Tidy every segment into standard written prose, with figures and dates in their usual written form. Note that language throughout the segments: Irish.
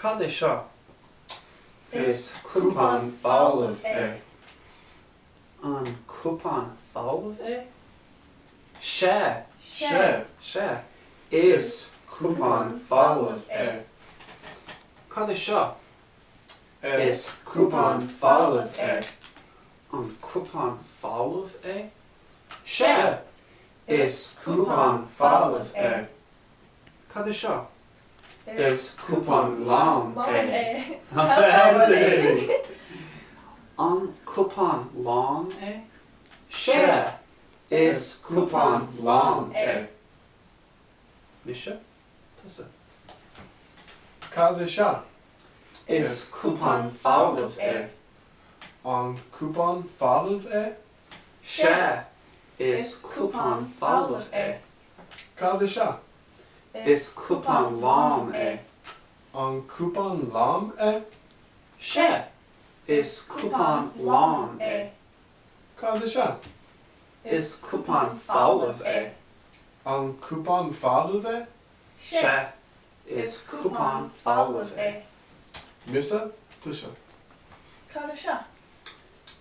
Cad é seo? Is cupán folamh é. An cupán folamh é? Sea! Sea! Sea! Is cupán folamh é. Cad é seo? Is cupán folamh é. An cupán folamh é? Sea! Is cupán folamh é. Cad é seo? Is cupán lán é. An cupán lán é? Sea! Is cupán lán é. Mise? Tusa. Cad é seo? Is cupán folamh é. An cupán folamh é? Sea! Is cupán folamh é. Cad é seo? Is cupán lán é. An cupán lán é? Sea! Is cupán lán é. Cad é seo? Is cupán folamh é. An cupán folamh é? Sea! Is cupán folamh é. Mise? Tusa. Cad é seo?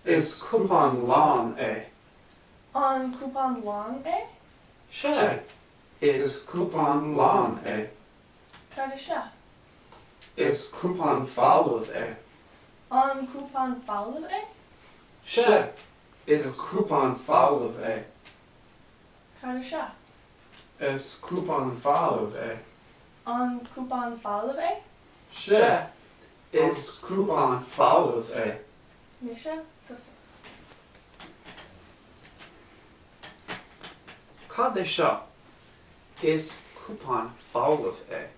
Is cupán lán é. An cupán lán é? Sea! Is cupán lán é. Cad é seo? Is cupán folamh é. An cupán folamh é? Sea! Is cupán folamh é. Cad é seo? Is cupán folamh é. An cupán folamh é? Sea! Is cupán folamh é. Mise? Tusa. Cad é seo? Is cupán folamh é.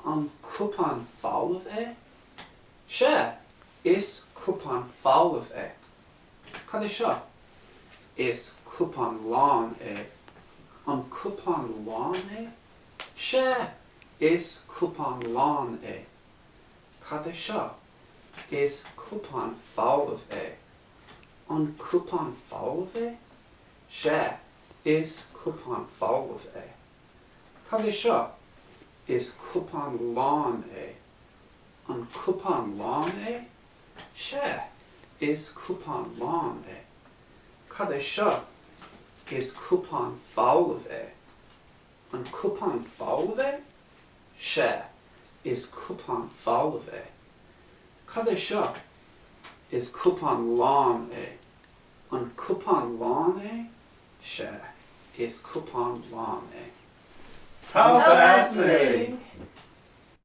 An cupán folamh é? Sea! Is cupán folamh é. Cad é seo? Is cupán lán é. An cupán lán é? Sea! Is cupán lán é. Cad é seo? Is cupán folamh é. An cupán folamh é? Sea! Is cupán folamh é. Cad é seo? Is cupán lán é. An cupán lán é? Sea! Is cupán lán é. Cad é seo? Is cupán folamh é. An cupán folamh é? Sea! Is cupán folamh é. Cad é seo? Is cupán lán é. An cupán lán é? Sea! Is cupán lán é. How fascinating!